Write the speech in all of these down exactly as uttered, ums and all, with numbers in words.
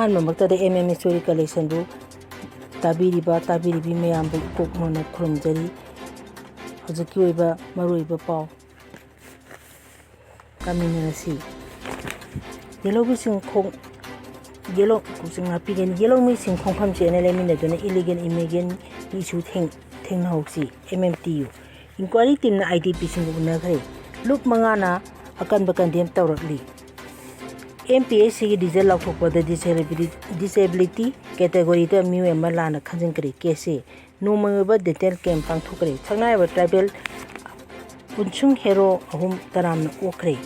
ꯑꯍꯥꯟꯕꯃꯛꯇꯗ M M History Collectionꯕꯨ ꯇꯥꯕꯤꯔꯤꯕ, ꯇꯥꯕꯤꯔꯤꯕꯤ ꯃꯌꯥꯝꯕꯨ ꯏꯀꯣꯛ ꯅꯣꯟꯅ ꯈꯨꯔꯨꯝꯖꯔꯤ꯫ ꯍꯧꯖꯤꯛꯀꯤ ꯑꯣꯏꯕ ꯃꯔꯨꯑꯣꯏꯕ ꯄꯥꯎ ꯇꯥꯃꯤꯟꯅꯔꯁꯤ꯫ ꯌꯦꯜꯍꯧꯃꯤꯁꯤꯡ ꯈꯣꯡ-, ꯌꯦꯜꯍꯧ-, ꯉꯥꯛꯄꯤꯒꯅꯤ꯫ ꯌꯦꯜꯍꯧꯃꯤꯁꯤꯡ ꯈꯣꯡꯐꯝ ꯆꯦꯠꯅ ꯂꯦꯞꯃꯤꯟꯅꯗꯨꯅ illegal immigrant issue thank-, ꯊꯦꯡꯅꯍꯧꯁꯤ꯫ M M T U inquiry teamꯅ I D Pꯁꯤꯡꯒ ꯎꯅꯈ꯭ꯔꯦ꯫ ꯂꯨꯞ ꯃꯉꯥꯅ ꯑꯀꯟꯕ condemn ꯇꯧꯔꯛꯂꯤ꯫ M P S Cꯒꯤ result ꯂꯥꯎꯊꯣꯛꯄꯗ disability, disability categoryꯗ ꯃꯤꯑꯣꯏ ꯑꯃ ꯂꯥꯟꯅ ꯈꯟꯖꯤꯟꯈ꯭ꯔꯦ꯫ Case ꯅꯣꯡꯃꯒꯤ ꯑꯣꯏꯕ dental camp ꯄꯥꯡꯊꯣꯛꯈ꯭ꯔꯦ꯫ ꯁꯛꯅꯥꯏꯔꯕ tribal ꯎꯟꯁꯨꯡ hero ꯑꯍꯨꯝ ꯇꯔꯥꯝꯅ ꯑꯣꯛꯈ꯭ꯔꯦ꯫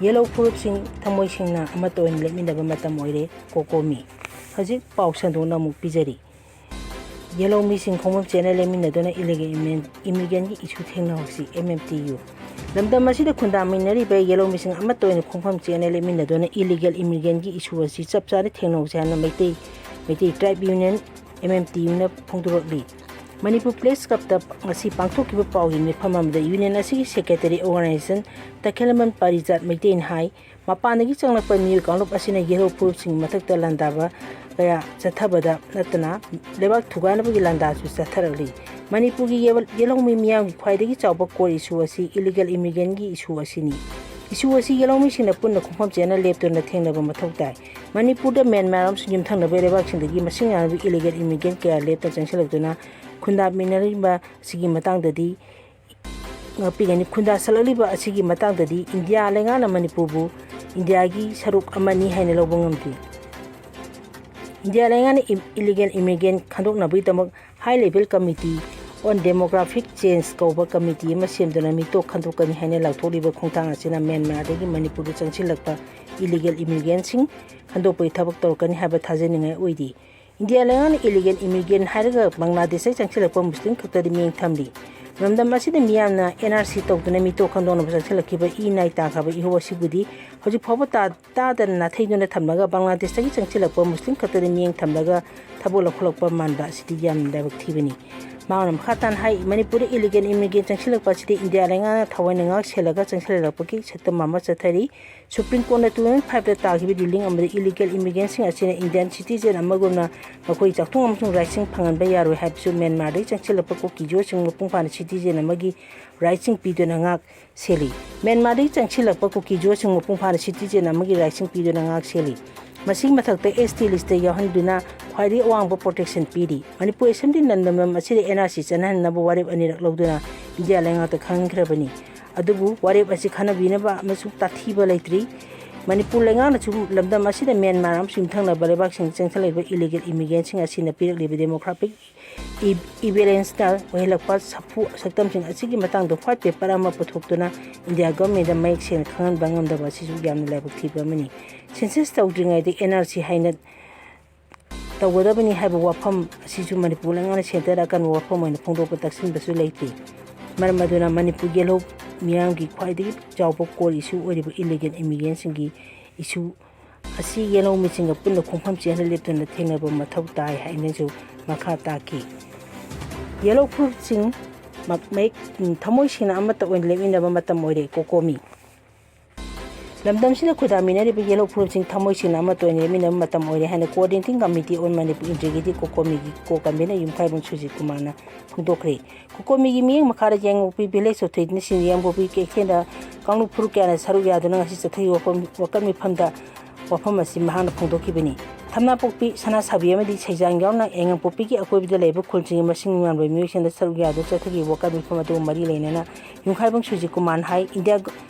ꯌꯦꯜꯍꯧ ꯐꯨꯔꯨꯞꯁꯤꯡ ꯊꯃꯣꯏ ꯁꯦꯡꯅ ꯑꯃꯠꯇ ꯑꯣꯏꯅ ꯂꯦꯞꯃꯤꯟꯅꯕ ꯃꯇꯝ ꯑꯣꯏꯔꯦ꯫ COCOMI꯫ ꯍꯧꯖꯤꯛ ꯄꯥꯎ ꯁꯟꯗꯣꯛꯅ ꯑꯃꯨꯛ ꯄꯤꯖꯔꯤ꯫ ꯌꯦꯜꯍꯧꯃꯤꯁꯤꯡ ꯈꯣꯡꯐꯝ ꯆꯦꯠꯅ ꯂꯦꯞꯃꯤꯟꯅꯗꯨꯅ illegal immigrantꯀꯤ issue ꯊꯦꯡꯅꯍꯧꯁꯤ꯫ M M T U꯫ ꯂꯝꯗꯝ ꯑꯁꯤꯗ ꯈꯨꯟꯗꯥꯃꯤꯟꯅꯔꯤꯕ ꯌꯦꯜꯍꯧꯃꯤꯁꯤꯡ ꯑꯃꯠꯇ ꯑꯣꯏꯅ ꯈꯣꯡꯐꯝ ꯆꯦꯠꯅ ꯂꯦꯞꯃꯤꯟꯅꯗꯨꯅ illegal immigrantꯀꯤ issue ꯑꯁꯤ ꯆꯞ ꯆꯥꯅ ꯊꯦꯡꯅꯍꯧꯁꯤ ꯍꯥꯏꯅ Meitei, Meitei Tribe Union, M M T Uꯅ ꯐꯣꯡꯗꯣꯔꯛꯂꯤ꯫ Manipur Press Clubꯇ ꯉꯁꯤ ꯄꯥꯡꯊꯣꯛꯈꯤꯕ ꯄꯥꯎꯒꯤ ꯃꯤꯐꯝ ꯑꯃꯗ Union ꯑꯁꯤꯒꯤ Secretary Organization ꯇꯈꯦꯂꯝꯕꯝ ꯄꯥꯔꯤꯖꯥꯠ ꯃꯩꯇꯩꯅ ꯍꯥꯏ, ꯃꯄꯥꯟꯗꯒꯤ ꯆꯪꯂꯛꯄ ꯃꯤꯑꯣꯏ ꯀꯥꯡꯂꯨꯞ ꯑꯁꯤꯅ ꯌꯦꯜꯍꯧ ꯐꯨꯔꯨꯞꯁꯤꯡꯒꯤ ꯃꯊꯛꯇ ꯂꯥꯟꯗꯥꯕ ꯀꯌꯥ ꯆꯠꯊꯕꯗ ꯅꯠꯇꯅ ꯂꯩꯕꯥꯛ ꯊꯨꯒꯥꯏꯅꯕꯒꯤ ꯂꯥꯟꯗꯥꯁꯨ ꯆꯠꯊꯔꯛꯂꯤ꯫ ꯃꯅꯤꯄꯨꯔꯒꯤ ꯌꯦꯜ-, ꯌꯦꯜꯍꯧꯃꯤ ꯃꯤꯌꯥꯝꯒꯤ ꯈ꯭ꯋꯥꯏꯗꯒꯤ ꯆꯥꯎꯕ core issue ꯑꯁꯤ illegal immigrantꯀꯤ issue ꯑꯁꯤꯅꯤ꯫ Issue ꯑꯁꯤ ꯌꯦꯜꯍꯧꯃꯤꯁꯤꯡꯅ ꯄꯨꯟꯅ ꯈꯣꯡꯐꯝ ꯆꯦꯠꯅ ꯂꯦꯞꯇꯨꯅ ꯊꯦꯡꯅꯕ ꯃꯊꯧ ꯇꯥꯏ꯫ ꯃꯅꯤꯄꯨꯔꯗ ꯃ꯭ꯌꯥꯟꯃꯥꯔ ꯑꯃꯁꯨꯡ ꯌꯨꯝꯊꯪꯅꯕ ꯂꯩꯕꯥꯛꯁꯤꯡꯗꯒꯤ ꯃꯁꯤꯡ ꯌꯥꯝꯂꯕ illegal immigrant ꯀꯌꯥ ꯂꯦꯞꯇꯅ ꯆꯪꯁꯤꯜꯂꯛꯇꯨꯅ ꯈꯨꯟꯗꯥꯃꯤꯟꯅꯔꯤꯕ ꯑꯁꯤꯒꯤ ꯃꯇꯥꯡꯗꯗꯤ, ꯉꯥꯛꯄꯤꯒꯅꯤ꯫ ꯈꯨꯟꯗꯥꯁꯜꯂꯛꯂꯤꯕ ꯑꯁꯤꯒꯤ ꯃꯇꯥꯡꯗꯗꯤ ꯏꯟꯗꯤꯌꯥ ꯂꯩꯉꯥꯛꯅ ꯃꯅꯤꯄꯨꯔꯕꯨ ꯏꯟꯗꯤꯌꯥꯒꯤ ꯁꯔꯨꯛ ꯑꯃꯅꯤ ꯍꯥꯏꯅ ꯂꯧꯕ ꯉꯝꯗꯦ꯫ ꯏꯟꯗꯤꯌꯥ ꯂꯩꯉꯥꯛꯅ ꯏꯝ-, illegal immigrant ꯈꯟꯗꯣꯛꯅꯕꯒꯤꯗꯃꯛ High Level Committee on Demographic Change ꯀꯧꯕ committee ꯑꯃ ꯁꯦꯝꯗꯨꯅ ꯃꯤꯇꯣꯞ ꯈꯟꯗꯣꯛꯀꯅꯤ ꯍꯥꯏꯅ ꯂꯥꯎꯊꯣꯛꯂꯤꯕ ꯈꯣꯡꯊꯥꯡ ꯑꯁꯤꯅ ꯃ꯭ꯌꯥꯟꯃꯥꯔꯗꯒꯤ ꯃꯅꯤꯄꯨꯔꯗ ꯆꯪꯁꯤꯜꯂꯛꯄ illegal immigrantꯁꯤꯡ ꯈꯟꯗꯣꯛꯄꯒꯤ ꯊꯕꯛ ꯇꯧꯔꯛꯀꯅꯤ ꯍꯥꯏꯕ ꯊꯥꯖꯅꯤꯡꯉꯥꯏ ꯑꯣꯏꯗꯦ꯫ ꯏꯟꯗꯤꯌꯥ ꯂꯩꯉꯥꯛꯅ illegal immigrant ꯍꯥꯏꯔꯒ ꯕꯪꯒ꯭ꯂꯥꯗꯦꯁꯇꯒꯤ ꯆꯪꯁꯤꯜꯂꯛꯄ ꯃꯨꯁꯂꯤꯝ ꯈꯛꯇꯗꯤ ꯃꯤꯠꯌꯦꯡ ꯊꯝꯂꯤ꯫ ꯂꯝꯗꯝ ꯑꯁꯤꯗ ꯃꯤꯌꯥꯝꯅ N R C ꯇꯧꯗꯨꯅ ꯃꯤꯇꯣꯞ ꯈꯟꯗꯣꯛꯅꯕ ꯆꯪꯁꯤꯜꯂꯛꯈꯤꯕ ꯏ ꯅꯥꯏ ꯇꯥꯈ꯭ꯔꯕ ꯏꯍꯧ ꯑꯁꯤꯕꯨꯗꯤ ꯍꯧꯖꯤꯛ ꯐꯥꯎꯕ ꯇꯥ-, ꯇꯥꯗꯅ ꯅꯥꯊꯩꯗꯨꯅ ꯊꯝꯂꯒ ꯕꯪꯒ꯭ꯂꯥꯗꯦꯁꯇꯒꯤ ꯆꯪꯁꯤꯜꯂꯛꯄ ꯃꯨꯁꯂꯤꯝ ꯈꯛꯇꯗ ꯃꯤꯠꯌꯦꯡ ꯊꯝꯂꯒ ꯊꯕꯛ ꯂꯧꯈꯠꯂꯛꯄ ꯃꯥꯟꯕ ꯑꯁꯤꯗꯤ ꯌꯥꯝꯅ ꯂꯥꯏꯕꯛ ꯊꯤꯕꯅꯤ꯫ ꯃꯍꯥꯛꯅ ꯃꯈꯥ ꯇꯥꯅ ꯍꯥꯏ, ꯃꯅꯤꯄꯨꯔꯗ ꯏꯂꯤꯒꯦꯜ ꯏꯃꯤꯒ꯭ꯔꯦꯟ ꯆꯪꯁꯤꯜꯂꯛꯄ ꯑꯁꯤꯗꯤ ꯏꯟꯗꯤꯌꯥ ꯂꯩꯉꯥꯛꯅ ꯊꯋꯥꯏꯅ ꯉꯥꯛ ꯁꯦꯜꯂꯒ ꯆꯪꯁꯤꯜꯂꯛꯄꯒꯤ ꯁꯛꯇꯝ ꯑꯃ ꯆꯠꯊꯔꯤ꯫ ꯁꯨꯄ꯭ꯔꯤꯝ ꯀꯣꯔꯠꯅ ꯇꯨ ꯊꯥꯎꯖꯟ ꯐꯥꯏꯚꯇ ꯇꯥꯈꯤꯕ ꯔꯨꯂꯤꯡ ꯑꯃꯗ ꯏꯂꯤꯒꯦꯜ ꯏꯃꯤꯒ꯭ꯔꯦꯟꯁꯤꯡ ꯑꯁꯤꯅ ꯏꯟꯗꯤꯌꯥꯟ ꯁꯤꯇꯤꯖꯦꯟ ꯑꯃꯒꯨꯝꯅ ꯃꯈꯣꯏ ꯆꯥꯛꯊꯨꯡ ꯑꯃꯁꯨꯡ ꯔꯥꯏꯠꯁꯤꯡ ꯐꯪꯍꯟꯕ ꯌꯥꯔꯣꯏ ꯍꯥꯏꯕꯁꯨ ꯃ꯭ꯌꯥꯟꯃꯥꯔꯗꯒꯤ ꯆꯪꯁꯤꯜꯂꯛꯄ ꯀꯨꯀꯤꯖꯣꯁꯤꯡ ꯃꯄꯨꯡ ꯐꯥꯅ ꯁꯤꯇꯤꯖꯦꯟ ꯑꯃꯒꯤ ꯔꯥꯏꯠꯁꯤꯡ ꯄꯤꯗꯨꯅ ꯉꯥꯛ ꯁꯦꯜꯂꯤ꯫ ꯃ꯭ꯌꯥꯟꯃꯥꯔꯗꯒꯤ ꯆꯪꯁꯤꯜꯂꯛꯄ ꯀꯨꯀꯤꯖꯣꯁꯤꯡ ꯃꯄꯨꯡ ꯐꯥꯅ ꯁꯤꯇꯤꯖꯦꯟ ꯑꯃꯒꯤ ꯔꯥꯏꯠꯁꯤꯡ ꯄꯤꯗꯨꯅ ꯉꯥꯛ ꯁꯦꯜꯂꯤ꯫ ꯃꯁꯤꯒꯤ ꯃꯊꯛꯇ ꯑꯦꯁ ꯇꯤ ꯂꯤꯁꯇ ꯌꯥꯎꯍꯟꯗꯨꯅ ꯈ꯭ꯋꯥꯏꯗꯒꯤ ꯑꯋꯥꯡꯕ ꯄ꯭ꯔꯣꯇꯦꯛꯁꯟ ꯄꯤꯔꯤ꯫ ꯃꯅꯤꯄꯨꯔ ꯑꯦꯁꯦꯝꯕ꯭ꯂꯤꯅ ꯂꯝꯗꯝ ꯑꯁꯤꯗ ꯑꯦꯟ ꯑꯥꯔ ꯁꯤ ꯆꯠꯅꯍꯟꯅꯕ ꯋꯥꯔꯦꯞ ꯑꯅꯤꯔꯛ ꯂꯧꯗꯨꯅ ꯏꯟꯗꯤꯌꯥ ꯂꯩꯉꯥꯛꯇ ꯈꯪꯍꯟꯈ꯭ꯔꯕꯅꯤ꯫ ꯑꯗꯨꯕꯨ ꯋꯥꯔꯦꯞ ꯑꯁꯤ ꯈꯟꯅꯕꯤꯅꯕ ꯑꯃꯁꯨꯡ ꯇꯥꯊꯤꯕ ꯂꯩꯇ꯭ꯔꯤ꯫ ꯃꯅꯤꯄꯨꯔ ꯂꯩꯉꯥꯛꯅꯁꯨ ꯂꯝꯗꯝ ꯑꯁꯤꯗ ꯃ꯭ꯌꯥꯟꯃꯥꯔ ꯑꯃꯁꯨꯡ ꯌꯨꯝꯊꯪꯅꯕ ꯂꯩꯕꯥꯛꯁꯤꯡꯗ ꯆꯪꯁꯤꯜꯂꯛꯂꯤꯕ ꯏꯂꯤꯒꯦꯜ ꯏꯃꯤꯒ꯭ꯔꯦꯟꯁꯤꯡ ꯑꯁꯤꯅ ꯄꯤꯔꯛꯂꯤꯕ ꯗꯦꯃꯣꯒ꯭ꯔꯥꯐꯤꯛ ꯏ-, ꯏꯚꯤꯗꯦꯟꯁꯅ ꯑꯣꯏꯍꯜꯂꯛꯄ ꯁꯥꯐꯨ ꯁꯛꯇꯝꯁꯤꯡ ꯑꯁꯤꯒꯤ ꯃꯇꯥꯡꯗ ꯋꯥꯏꯠ ꯄꯦꯄꯔ ꯑꯃ ꯄꯨꯊꯣꯛꯇꯨꯅ ꯏꯟꯗꯤꯌꯥ ꯒꯚꯔꯟꯃꯦꯟꯗ ꯃꯌꯦꯛ ꯁꯦꯡꯅ ꯈꯪꯍꯟꯕ ꯉꯝꯗꯕ ꯑꯁꯤꯁꯨ ꯌꯥꯝꯅ ꯂꯥꯏꯕꯛ ꯊꯤꯕ ꯑꯃꯅꯤ꯫ ꯁꯦꯟꯁꯁ ꯇꯧꯗ꯭ꯔꯤꯉꯩꯗ ꯑꯦꯟ ꯑꯥꯔ ꯁꯤ ꯍꯥꯏꯅ ꯇꯧꯒꯗꯕꯅꯤ ꯍꯥꯏꯕ ꯋꯥꯐꯝ ꯑꯁꯤꯁꯨ ꯃꯅꯤꯄꯨꯔ ꯂꯩꯉꯥꯛꯅ ꯁꯦꯟꯇꯔꯗ ꯑꯀꯟꯕ ꯋꯥꯐꯝ ꯑꯣꯏꯅ ꯐꯣꯡꯗꯣꯛꯄ ꯇꯛꯁꯤꯟꯕꯁꯨ ꯂꯩꯇꯦ꯫ ꯃꯔꯝ ꯑꯗꯨꯅ ꯃꯅꯤꯄꯨꯔ ꯌꯦꯜꯍꯧ ꯃꯤꯌꯥꯝꯒꯤ ꯈ꯭ꯋꯥꯏꯗꯒꯤ ꯆꯥꯎꯕ ꯀꯣꯔ ꯏꯁꯨ ꯑꯣꯏꯔꯤꯕ ꯏꯂꯤꯒꯦꯜ ꯏꯃꯤꯒ꯭ꯔꯦꯟꯁꯤꯡꯒꯤ ꯏꯁꯨ ꯑꯁꯤ ꯌꯦꯜꯍꯧ ꯃꯤꯁꯤꯡꯒ ꯄꯨꯟꯅ ꯈꯣꯡꯐꯝ ꯆꯦꯟꯅ ꯂꯦꯞꯇꯨꯅ ꯊꯦꯡꯅꯕ ꯃꯊꯧ ꯇꯥꯏ ꯍꯥꯏꯅꯁꯨ ꯃꯈꯥ ꯇꯥꯈꯤ꯫ ꯌꯦꯜꯍꯧ ꯐꯨꯔꯨꯞꯁꯤꯡ ꯃ-, ꯃꯌꯦꯛ, ꯊꯃꯣꯏ ꯁꯦꯡꯅ ꯑꯃꯠꯇ ꯑꯣꯏꯅ ꯂꯦꯞꯃꯤꯟꯅꯕ ꯃꯇꯝ ꯑꯣꯏꯔꯦ꯫ ꯀꯣꯀꯣꯃꯤ꯫ ꯂꯝꯗꯝꯁꯤꯗ ꯈꯨꯟꯗꯥꯃꯤꯟꯅꯔꯤꯕ ꯌꯦꯜꯍꯧ ꯐꯨꯔꯨꯞꯁꯤꯡ ꯊꯃꯣꯏ ꯁꯦꯡꯅ ꯑꯃꯠꯇ ꯑꯣꯏꯅ ꯂꯦꯞꯃꯤꯟꯅꯕ ꯃꯇꯝ ꯑꯣꯏꯔꯦ ꯍꯥꯏꯅ Coordinating Committee on Manipur Integrity, ꯀꯣꯀꯣꯃꯤꯒꯤ ꯀꯣ ꯀꯟꯚꯦꯅꯔ ꯌꯨꯝꯈꯥꯏꯕꯝ ꯁꯨꯖꯤꯠ ꯀꯨꯃꯥꯔꯅ ꯐꯣꯡꯗꯣꯛꯈ꯭ꯔꯦ꯫ ꯀꯣꯀꯣꯃꯤꯒꯤ ꯃꯤꯠꯌꯦꯡ ꯃꯈꯥꯗ ꯌꯥꯏꯉꯪꯄꯣꯛꯄꯤ ꯚꯤꯂꯦꯖ ꯑꯣꯊꯣꯔꯤꯇꯤꯅ ꯁꯤꯟ ꯌꯥꯏꯉꯪꯄꯣꯛꯄꯤ ꯀꯩꯊꯦꯜꯗ ꯀꯥꯡꯂꯨꯞ ꯐꯨꯔꯨꯞ ꯀꯌꯥꯅ ꯁꯔꯨꯛ ꯌꯥꯗꯨꯅ ꯉꯁꯤ ꯆꯠꯊꯈꯤꯕ ꯋꯥꯐꯝ, ꯋꯥꯀꯠ ꯃꯤꯐꯝꯗ ꯋꯥꯐꯝ ꯑꯁꯤ ꯃꯍꯥꯛꯅ ꯐꯣꯡꯗꯣꯛꯈꯤꯕꯅꯤ꯫ ꯊꯝꯅꯥꯄꯣꯛꯄꯤ, ꯁꯅꯥꯁꯥꯕꯤ ꯑꯃꯗꯤ ꯁꯩꯖꯥꯡ ꯌꯥꯎꯅ ꯌꯥꯏꯉꯪꯄꯣꯛꯄꯤꯒꯤ ꯑꯀꯣꯏꯕꯗ ꯂꯩꯔꯤꯕ ꯈꯨꯜꯁꯤꯡꯒꯤ ꯃꯁꯤꯡ ꯌꯥꯝꯂꯕ ꯃꯤꯑꯣꯏꯁꯤꯡꯗ ꯁꯔꯨꯛ ꯌꯥꯗꯨꯅ ꯆꯠꯊꯈꯤꯕ ꯋꯥꯀꯠ ꯃꯤꯐꯝ ꯑꯗꯨꯒ ꯃꯔꯤ ꯂꯩꯅꯅ ꯌꯨꯝꯈꯥꯏꯕꯝ ꯁꯨꯖꯤꯠ ꯀꯨꯃꯥꯔꯅ ꯍꯥꯏ, ꯏꯟꯗꯤꯌꯥ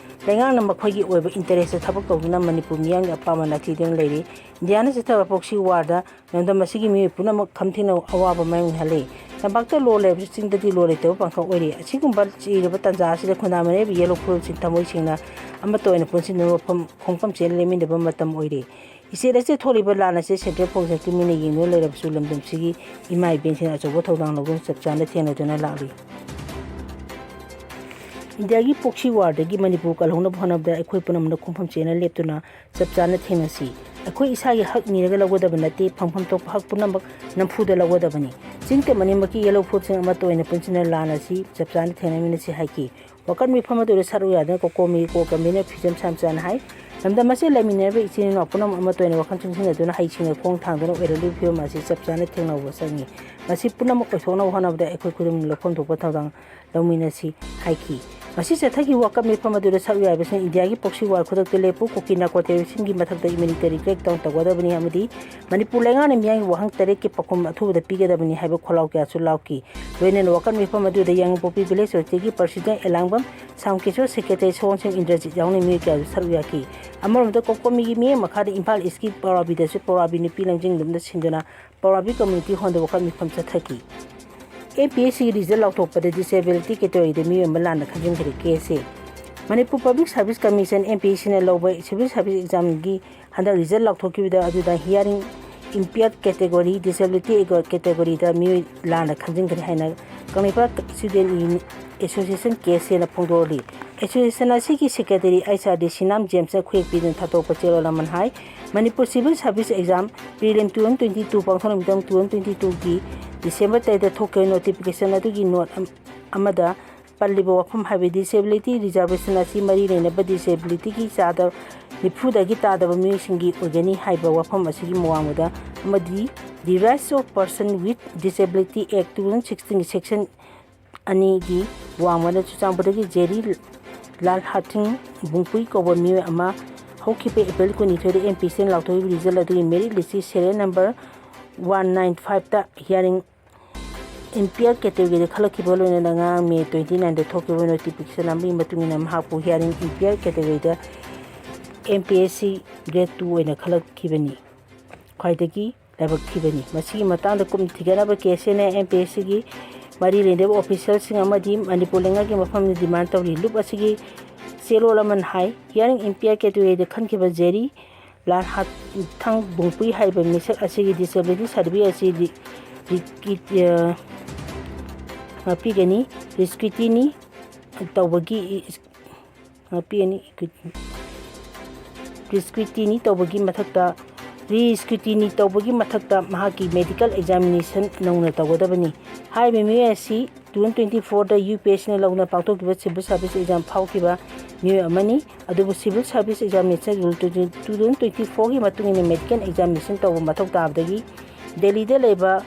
ꯂꯩꯉꯥꯛꯅ ꯃꯈꯣꯏꯒꯤ ꯑꯣꯏꯕ ꯏꯟꯇꯔꯦꯁꯇ ꯊꯕꯛ ꯇꯧꯗꯨꯅ ꯃꯅꯤꯄꯨꯔ ꯃꯤꯌꯥꯝꯒꯤ ꯑꯄꯥꯝꯕ ꯅꯥꯊꯤꯗꯨꯅ ꯂꯩꯔꯤ꯫ ꯏꯟꯗꯤꯌꯥꯅ ꯆꯠꯊꯕ proxy war ꯗ ꯂꯝꯗꯝ ꯑꯁꯤꯒꯤ ꯃꯤꯑꯣꯏ ꯄꯨꯝꯅꯃꯛ ꯈꯝ ꯊꯦꯡꯅ ꯑꯋꯥꯕ ꯃꯥꯌꯣꯛꯅꯍꯜꯂꯤ꯫ ꯇꯝꯄꯥꯛꯇ ꯂꯣ ꯂꯩꯔꯕꯁꯨ ꯆꯤꯡꯗꯗꯤ ꯂꯣ ꯂꯩꯇꯕ ꯄꯥꯡꯈꯛ ꯑꯣꯏꯔꯤ꯫ ꯑꯁꯤꯒꯨꯝꯕ ꯆꯤꯔꯕ ꯇꯥꯟꯖꯥ ꯑꯁꯤꯗ ꯈꯨꯟꯗꯥꯃꯤꯟꯅꯔꯤꯕ ꯌꯦꯜꯍꯧ ꯐꯨꯔꯨꯞꯁꯤꯡ ꯊꯃꯣꯏ ꯁꯦꯡꯅ ꯑꯃꯠꯇ ꯑꯣꯏꯅ ꯄꯨꯟꯁꯤꯟꯅꯕ ꯃꯐꯝ ꯈꯣꯡꯐꯝ ꯆꯦꯟ ꯂꯦꯞꯃꯤꯟꯅꯕ ꯃꯇꯝ ꯑꯣꯏꯔꯦ꯫ ꯏꯁꯇꯦꯠ ꯑꯁꯤꯗ ꯊꯣꯛꯂꯤꯕ ꯂꯥꯟ ꯑꯁꯤ ꯁꯦꯟꯇ꯭ꯔꯦꯜ ꯐꯣꯔꯁꯀꯤ ꯃꯤꯠꯅ ꯌꯦꯡꯗꯨꯅ ꯂꯩꯔꯕꯁꯨ ꯂꯝꯗꯝꯁꯤꯒꯤ ꯏꯃꯥ ꯏꯕꯦꯟꯁꯤꯡꯅ ꯑꯆꯧꯕ ꯊꯧꯗꯥꯡ ꯂꯧꯗꯨꯅ ꯆꯞ ꯆꯥꯅ ꯊꯦꯡꯅꯗꯨꯅ ꯂꯥꯛꯂꯤ꯫ ꯏꯟꯗꯤꯌꯥꯒꯤ ꯄ꯭ꯔꯣꯛꯁꯤ ꯋꯥꯔꯗꯒꯤ ꯃꯅꯤꯄꯨꯔ ꯀꯜꯍꯧꯅꯕ ꯍꯣꯠꯅꯕꯗ ꯑꯩꯈꯣꯏ ꯄꯨꯝꯅꯃꯛꯅ ꯈꯣꯡꯐꯝ ꯆꯦꯅ ꯂꯦꯞꯇꯨꯅ ꯆꯞ ꯆꯥꯅ ꯊꯦꯡꯅꯁꯤ꯫ ꯑꯩꯈꯣꯏ ꯏꯁꯥꯒꯤ ꯍꯛ ꯅꯤꯔꯒ ꯂꯧꯒꯗꯕ ꯅꯠꯇꯦ, ꯐꯪꯐꯝ ꯊꯣꯛꯄ ꯍꯛ ꯄꯨꯝꯅꯃꯛ ꯅꯝꯐꯨꯗ ꯂꯧꯒꯗꯕꯅꯤ꯫ ꯆꯤꯡ ꯇꯝ ꯑꯅꯤꯃꯛꯀꯤ ꯌꯦꯜꯍꯧ ꯐꯨꯔꯨꯞꯁꯤꯡ ꯑꯃꯠꯇ ꯑꯣꯏꯅ ꯄꯨꯟꯁꯤꯟꯅ ꯂꯥꯟ ꯑꯁꯤ ꯆꯞ ꯆꯥꯅ ꯊꯦꯡꯅꯃꯤꯟꯅꯁꯤ ꯍꯥꯏꯈꯤ꯫ ꯋꯥꯀꯠ ꯃꯤꯐꯝ ꯑꯗꯨꯗ ꯁꯔꯨꯛ ꯌꯥꯗꯨꯅ ꯀꯣꯀꯣꯃꯤꯒꯤ ꯀꯣꯔ ꯀꯟꯚꯤꯅꯔ ꯐꯤꯖꯝ ꯁꯥꯝꯆꯥꯅ ꯍꯥꯏ, ꯂꯝꯗꯝ ꯑꯁꯤꯗ ꯂꯩꯃꯤꯟꯅꯔꯤꯕ ꯏꯆꯤꯜ ꯏꯅꯥꯎ ꯄꯨꯝꯅꯃꯛ ꯑꯃꯠꯇ ꯑꯣꯏꯅ ꯋꯥꯈꯜ ꯆꯨꯡꯁꯤꯟꯅꯗꯨꯅ ꯍꯩꯁꯤꯡꯅ ꯈꯣꯡ ꯊꯥꯡꯗꯨꯅ ꯑꯣꯏꯔꯛꯂꯤꯕ ꯐꯤꯕꯝ ꯑꯁꯤ ꯆꯞ ꯆꯥꯅ ꯊꯦꯡꯅꯕ ꯆꯪꯏ꯫ ꯃꯁꯤ ꯄꯨꯝꯅꯃꯛ ꯑꯣꯏꯊꯣꯛꯅꯕ ꯍꯣꯠꯅꯕꯗ ꯑꯩꯈꯣꯏ ꯈꯨꯗꯤꯡꯃꯛ ꯂꯧꯐꯝ ꯊꯣꯛꯄ ꯊꯧꯗꯥꯡ ꯂꯧꯃꯤꯟꯅꯁꯤ ꯍꯥꯏꯈꯤ꯫ ꯃꯁꯤ ꯆꯠꯊꯈꯤꯕ ꯋꯥꯀꯠ ꯃꯤꯐꯝ ꯑꯗꯨꯗ ꯁꯔꯨꯛ ꯌꯥꯔꯤꯕꯁꯤꯡ ꯏꯟꯗꯤꯌꯥꯒꯤ ꯄ꯭ꯔꯣꯛꯁꯤ ꯋꯥꯔ ꯈꯨꯗꯛꯇ ꯂꯦꯞꯄꯨ, ꯀꯨꯀꯤ ꯅꯥꯔꯀꯣ ꯇꯦꯔꯣꯔꯤꯁꯁꯤꯡꯒꯤ ꯃꯊꯛꯇ ꯏꯃꯤꯂꯤꯇꯔꯤ ꯀ꯭ꯔꯦꯛ ꯗꯥꯎꯟ ꯇꯧꯒꯗꯕꯅꯤ ꯑꯃꯗꯤ ꯃꯅꯤꯄꯨꯔ ꯂꯩꯉꯥꯛꯅ ꯃꯤꯌꯥꯝꯒꯤ ꯋꯥꯍꯪ ꯇꯔꯦꯠꯀꯤ ꯄꯥꯎꯈꯨꯝ ꯑꯊꯨꯕꯗ ꯄꯤꯒꯗꯕꯅꯤ ꯍꯥꯏꯕ ꯈꯣꯜꯂꯥꯎ ꯀꯌꯥꯁꯨ ꯂꯥꯎꯈꯤ꯫ ꯂꯣꯏꯅꯅ ꯋꯥꯀꯠ ꯃꯤꯐꯝ ꯑꯗꯨꯗ ꯌꯥꯏꯉꯪꯄꯣꯛꯄꯤ ꯚꯤꯂꯦꯖ ꯁꯣꯁꯥꯏꯇꯤꯒꯤ ꯄ꯭ꯔꯁꯤꯗꯦꯟ ꯑꯦꯂꯥꯡꯕꯝ, ꯁꯥꯝ ꯀꯤꯁꯣꯔ, ꯁꯦꯀ꯭ꯔꯦꯇꯔꯤ ꯁꯒꯣꯜꯁꯦꯝ ꯏꯟꯗ꯭ꯔꯖꯤꯠ ꯌꯥꯎꯅ ꯃꯤꯑꯣꯏ ꯀꯌꯥꯁꯨ ꯁꯔꯨꯛ ꯌꯥꯈꯤ꯫ ꯑꯃꯔꯣꯝꯗ ꯀꯣꯀꯣꯃꯤꯒꯤ ꯃꯤꯠꯌꯦꯡ ꯃꯈꯥꯗ ꯏꯝꯐꯥꯜ ꯏꯁꯀꯤ ꯄꯧꯔꯥꯕꯤꯗꯁꯨ ꯄꯧꯔꯥꯕꯤ ꯅꯨꯄꯤ ꯂꯝꯖꯤꯡ ꯂꯨꯝꯅ ꯁꯤꯟꯗꯨꯅ ꯄꯧꯔꯥꯕꯤ ꯀꯝꯃ꯭ꯌꯨꯅꯤꯇꯤ ꯍꯣꯜꯗ ꯋꯥꯀꯠ ꯃꯤꯐꯝ ꯆꯠꯊꯈꯤ꯫ ꯑꯦꯝ ꯄꯤ ꯑꯦꯁ ꯁꯤꯒꯤ ꯔꯤꯖꯜ ꯂꯥꯎꯊꯣꯛꯄꯗ ꯗꯤꯁꯦꯕꯤꯂꯤꯇꯤ ꯀꯦꯇꯦꯒꯣꯔꯤꯗ ꯃꯤꯑꯣꯏ ꯑꯃ ꯂꯥꯟꯅ ꯈꯟꯖꯤꯟꯈ꯭ꯔꯦ K S A. Manipur public service commission, M P S ꯁꯤꯅ ꯂꯧꯕ ꯁꯤꯚꯤꯜ ꯁꯥꯔꯚꯤꯁ ꯑꯦꯛꯖꯥꯝꯒꯤ ꯍꯟꯗꯛ ꯔꯤꯖꯜ ꯂꯥꯎꯊꯣꯛꯈꯤꯕꯗ ꯑꯗꯨꯗ ꯍꯤꯌꯥꯔꯤꯡ ꯏꯝꯄꯤꯌꯔ ꯀꯦꯇꯦꯒꯣꯔꯤ, ꯗꯤꯁꯦꯕꯤꯂꯤꯇꯤ ꯀꯦꯇꯦꯒꯣꯔꯤꯗ ꯃꯤꯑꯣꯏ ꯂꯥꯟꯅ ꯈꯟꯖꯤꯟꯈ꯭ꯔꯦ ꯍꯥꯏꯅ Kangleipak student union association, K S ꯑꯦꯅ ꯐꯣꯡꯗꯣꯛꯂꯤ꯫ ꯑꯦꯁꯣꯁꯤꯌꯦꯁꯟ ꯑꯁꯤꯒꯤ secretary H R D Sinam ꯖꯦꯝꯁꯅ ꯈꯨꯌꯦꯛꯄꯤꯗꯨꯅ ꯊꯥꯗꯣꯛꯄ ꯆꯦꯔꯣꯜ ꯑꯃꯅ ꯍꯥꯏ, Manipur civil service exam prelim two thousand twenty two ꯄꯥꯡꯊꯣꯛꯅꯕꯒꯤꯗꯃꯛ ꯇꯨ ꯊꯥꯎꯖꯟ ꯇ꯭ꯋꯦꯟꯇꯤ ꯇꯨꯒꯤ ꯗꯤꯁꯦꯝꯕꯔ ꯇꯔꯦꯠꯇ ꯊꯣꯛꯈꯤꯕ ꯅꯣꯇꯤꯐꯤꯀꯦꯁꯟ ꯑꯗꯨꯒꯤ ꯅꯣꯠ ꯑꯃ-, ꯑꯃꯗ ꯄꯜꯂꯤꯕ ꯋꯥꯐꯝ ꯍꯥꯏꯕꯗꯤ ꯗꯤꯁꯦꯕꯤꯂꯤꯇꯤ ꯔꯤꯖꯥꯔꯕꯦꯁꯟ ꯑꯁꯤ ꯃꯔꯤ ꯂꯩꯅꯕ ꯗꯤꯁꯦꯕꯤꯂꯤꯇꯤꯒꯤ ꯆꯥꯗ ꯅꯤꯐꯨꯗꯒꯤ ꯇꯥꯗꯕ ꯃꯤꯑꯣꯏꯁꯤꯡꯒꯤ ꯑꯣꯏꯒꯅꯤ ꯍꯥꯏꯕ ꯋꯥꯐꯝ ꯑꯁꯤꯒꯤ ꯋꯥꯡꯃꯗ ꯑꯃꯗꯤ The Rights of Person with Disability Act two thousand sixteen section ꯑꯅꯤꯒꯤ ꯋꯥꯡꯃꯗ ꯆꯨꯔꯆꯥꯟꯄꯨꯔꯗꯒꯤ ꯖꯦꯔꯤ ꯂꯥꯜꯍꯥꯊꯤꯡ ꯕꯨꯡꯄꯨꯏ ꯀꯧꯕ ꯃꯤꯑꯣꯏ ꯑꯃ ꯍꯧꯈꯤꯕ ꯑꯦꯄ꯭ꯔꯤꯜ ꯀꯨꯟꯅꯤꯊꯣꯏꯗ ꯑꯦꯝ ꯄꯤ ꯑꯦꯁ ꯁꯤꯅ ꯂꯥꯎꯊꯣꯛꯈꯤꯕ ꯔꯤꯖꯜ ꯑꯗꯨꯒꯤ ꯃꯦꯔꯤꯠ ꯂꯤꯁꯀꯤ ꯁꯦꯔꯤꯌꯦꯜ ꯅꯝꯕꯔ ꯋꯥꯟ ꯅꯥꯏꯟ ꯐꯥꯏꯚꯇ ꯍꯤꯌꯥꯔꯤꯡ ꯏꯝꯄꯤꯌꯔ ꯀꯦꯇꯦꯒꯣꯔꯤꯗ ꯈꯜꯂꯛꯈꯤꯕ ꯂꯣꯏꯅꯅ ꯉꯔꯥꯡ ꯃꯦ ꯇ꯭ꯋꯦꯟꯇꯤ ꯅꯥꯏꯟꯗ ꯊꯣꯛꯈꯤꯕ ꯅꯣꯇꯤꯐꯤꯀꯦꯁꯟ ꯑꯃꯒꯤ ꯃꯇꯨꯡ ꯏꯟꯅ ꯃꯍꯥꯛꯄꯨ hearing impaired ꯀꯦꯇꯦꯒꯣꯔꯤꯗ M P S C grade two ꯑꯣꯏꯅ ꯈꯜꯂꯛꯈꯤꯕꯅꯤ꯫ ꯈ꯭ꯋꯥꯏꯗꯒꯤ ꯂꯥꯏꯕꯛ ꯊꯤꯕꯅꯤ꯫ ꯃꯁꯤꯒꯤ ꯃꯇꯥꯡꯗ ꯀꯨꯞꯅ ꯊꯤꯒꯠꯅꯕ ꯀꯦ ꯑꯦꯁ ꯑꯦꯅ ꯑꯦꯝ ꯄꯤ ꯑꯦꯁ ꯁꯤꯒꯤ ꯃꯔꯤ ꯂꯩꯅꯕ ꯑꯣꯐꯤꯁꯤꯌꯦꯜꯁꯤꯡ ꯑꯃꯗꯤ ꯃꯅꯤꯄꯨꯔ ꯂꯩꯉꯥꯛꯀꯤ ꯃꯐꯝꯗ ꯗꯤꯃꯥꯟ ꯇꯧꯔꯤ꯫ ꯂꯨꯞ ꯑꯁꯤꯒꯤ ꯆꯦꯔꯣꯜ ꯑꯃꯅ ꯍꯥꯏ, ꯍꯤꯌꯥꯔꯤꯡ ꯏꯝꯄꯤꯌꯔ ꯀꯦꯇꯦꯒꯣꯔꯤꯗ ꯈꯟꯈꯤꯕ ꯖꯦꯔꯤ ꯂꯥꯜꯍꯥꯊꯥꯡ ꯕꯨꯡꯄꯨꯏ ꯍꯥꯏꯔꯤꯕ ꯃꯤꯁꯛ ꯑꯁꯤꯒꯤ ꯗꯤꯁꯦꯕꯤꯂꯤꯇꯤ ꯁꯥꯔꯇꯤꯐꯤꯀꯦꯠ ꯑꯁꯤ ꯔꯤ-, ꯔꯤꯀꯤ-, ꯑ, ꯉꯥꯛꯄꯤꯒꯅꯤ, ꯔꯤꯁꯀ꯭ꯌꯨꯇꯤꯅꯤ꯫ ꯇꯧꯕꯒꯤ ꯉꯥꯛꯄꯤꯒꯅꯤ꯫ Scrutiny ꯇꯧꯕꯒꯤ ꯃꯊꯛꯇ, re-scrutiny ꯇꯧꯕꯒꯤ ꯃꯊꯛꯇ ꯃꯍꯥꯛꯀꯤ medical examination ꯅꯧꯅ ꯇꯧꯒꯗꯕꯅꯤ꯫ ꯍꯥꯏꯔꯤꯕ ꯃꯤꯑꯣꯏ ꯑꯁꯤ two thousand twenty fourꯗ UPSCꯅ ꯂꯧꯅ ꯄꯥꯡꯊꯣꯛꯈꯤꯕ civil service exam ꯐꯥꯎꯈꯤꯕ ꯃꯤꯑꯣꯏ ꯑꯃꯅꯤ꯫ ꯑꯗꯨꯕꯨ civil service examination rule two thousand twenty fourꯒꯤ ꯃꯇꯨꯡ ꯏꯟꯅ medical examination ꯇꯧꯕ ꯃꯊꯧ ꯇꯥꯕꯗꯒꯤ ꯗꯦꯜꯂꯤꯗ ꯂꯩꯕ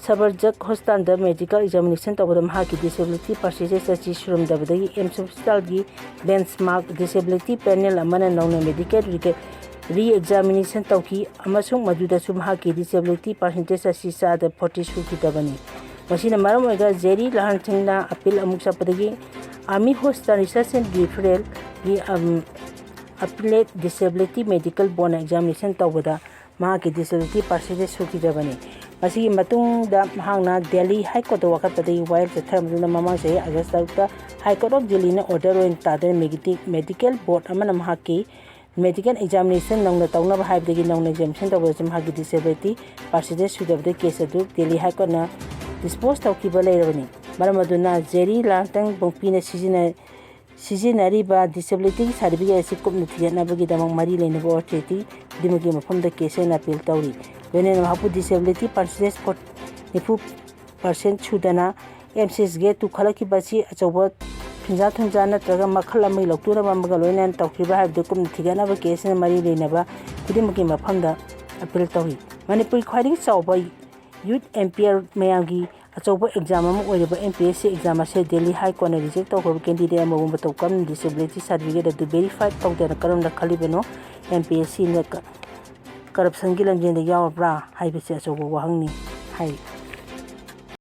ꯁꯕꯔꯖꯠ ꯍꯣꯁꯄꯤꯇꯥꯜꯗ medical examination ꯇꯧꯕꯗ ꯃꯍꯥꯛꯀꯤ disability percentage ꯑꯁꯤ ꯁꯨꯔꯝꯗꯕꯗꯒꯤ AIIMS ꯍꯣꯁꯄꯤꯇꯥꯜꯒꯤ benchmark disability panel ꯑꯃꯅ ꯅꯧꯅ medical re-examination ꯇꯧꯈꯤ ꯑꯃꯁꯨꯡ ꯃꯗꯨꯗꯁꯨ ꯃꯍꯥꯛꯀꯤ disability percentage ꯑꯁꯤ ꯆꯥꯗ forty ꯁꯨꯈꯤꯗꯕꯅꯤ꯫ ꯃꯁꯤꯅ ꯃꯔꯝ ꯑꯣꯏꯔꯒ ꯖꯦꯔꯤ ꯂꯍꯥꯟꯊꯤꯡꯅ appeal ꯑꯃꯨꯛ ꯆꯠꯄꯗꯒꯤ Army Hospital Research and Referralꯒꯤ, ꯑꯝ, Appellate Disability Medical Boardꯅ examination ꯇꯧꯕꯗ ꯃꯍꯥꯛꯀꯤ disability percentage ꯁꯨꯈꯤꯗꯕꯅꯤ꯫ ꯃꯁꯤꯒꯤ ꯃꯇꯨꯡꯗ ꯃꯍꯥꯛꯅ ꯗꯦꯜꯂꯤ High Courtꯇ ꯋꯥꯀꯠꯄꯗꯒꯤ ꯋꯥꯌꯦꯜ ꯆꯠꯊꯔꯕ ꯃꯇꯨꯡꯗ ꯃꯃꯥꯡ ꯆꯍꯤ August ꯇꯔꯨꯛꯇ High Court of Delhiꯅ order ꯑꯣꯏꯅ ꯇꯥꯗꯨꯅ medical board ꯑꯃꯅ ꯃꯍꯥꯛꯀꯤ medical examination ꯅꯧꯅ ꯇꯧꯅꯕ ꯍꯥꯏꯕꯗꯒꯤ ꯅꯧꯅ examination ꯇꯧꯕꯗꯁꯨ ꯃꯍꯥꯛꯀꯤ disability percentage ꯁꯨꯗꯕꯗ case ꯑꯗꯨ ꯗꯦꯜꯂꯤ High Courtꯅ dispose ꯇꯧꯈꯤꯕ ꯂꯩꯔꯕꯅꯤ꯫ ꯃꯔꯝ ꯑꯗꯨꯅ ꯖꯦꯔꯤ ꯂꯥꯟꯇꯪ ꯕꯣꯡꯄꯤꯅ ꯁꯤꯖꯤꯟꯅ-, ꯁꯤꯖꯤꯟꯅꯔꯤꯕ disability certificate ꯑꯁꯤ ꯀꯨꯞꯅ ꯊꯤꯒꯠꯅꯕꯒꯤꯗꯃꯛ ꯃꯔꯤ ꯂꯩꯅꯕ authority ꯈꯨꯗꯤꯡꯃꯛꯀꯤ ꯃꯐꯝꯗ case ꯑꯣꯏꯅ appeal ꯇꯧꯔꯤ꯫ ꯂꯣꯏꯅꯅ ꯃꯍꯥꯛꯄꯨ disability percentage ꯐꯣꯔ-, ꯅꯤꯐꯨ percent ꯁꯨꯗꯅ AIIMS ꯒꯦꯠꯇꯨ ꯈꯜꯂꯛꯈꯤꯕ ꯑꯁꯤ ꯑꯆꯧꯕ ꯐꯤꯟꯖꯥ ꯊꯨꯝꯖꯥ ꯅꯠꯇ꯭ꯔꯒ ꯃꯈꯜ ꯑꯃꯒꯤ ꯂꯧꯊꯣꯛꯅꯕ ꯑꯃꯒ ꯂꯣꯏꯅꯅ ꯇꯧꯈꯤꯕ꯭ꯔꯥ ꯍꯥꯏꯕꯗꯨ ꯀꯨꯞꯅ ꯊꯤꯒꯠꯅꯕ case ꯑꯁꯤꯅ ꯃꯔꯤ ꯂꯩꯅꯕ ꯈꯨꯗꯤꯡꯃꯛꯀꯤ ꯃꯐꯝꯗ appeal ꯇꯧꯔꯤ꯫ ꯃꯅꯤꯄꯨꯔꯒꯤ ꯈ꯭ꯋꯥꯏꯗꯒꯤ ꯆꯥꯎꯕ youth umpire ꯃꯌꯥꯝꯒꯤ ꯑꯆꯧꯕ exam ꯑꯃ ꯑꯣꯏꯔꯤꯕ MPSC exam ꯑꯁꯤ ꯗꯦꯜꯂꯤ High Courtꯅ reject ꯇꯧꯈ꯭ꯔꯕ candidate ꯑꯃꯕꯨ ꯃꯇꯧ ꯀꯔꯝꯅ disability certificate ꯑꯗꯨ verify ꯇꯧꯗꯅ ꯀꯔꯝꯅ ꯈꯜꯂꯤꯕꯅꯣ? MPSCꯅ ꯀ-, corruptionꯒꯤ ꯂꯝꯖꯦꯟꯗ ꯌꯥꯎꯔꯕ꯭ꯔꯥ ꯍꯥꯏꯕꯁꯤ ꯑꯆꯧꯕ ꯋꯥꯍꯪꯅꯤ ꯍꯥꯏꯔꯤ꯫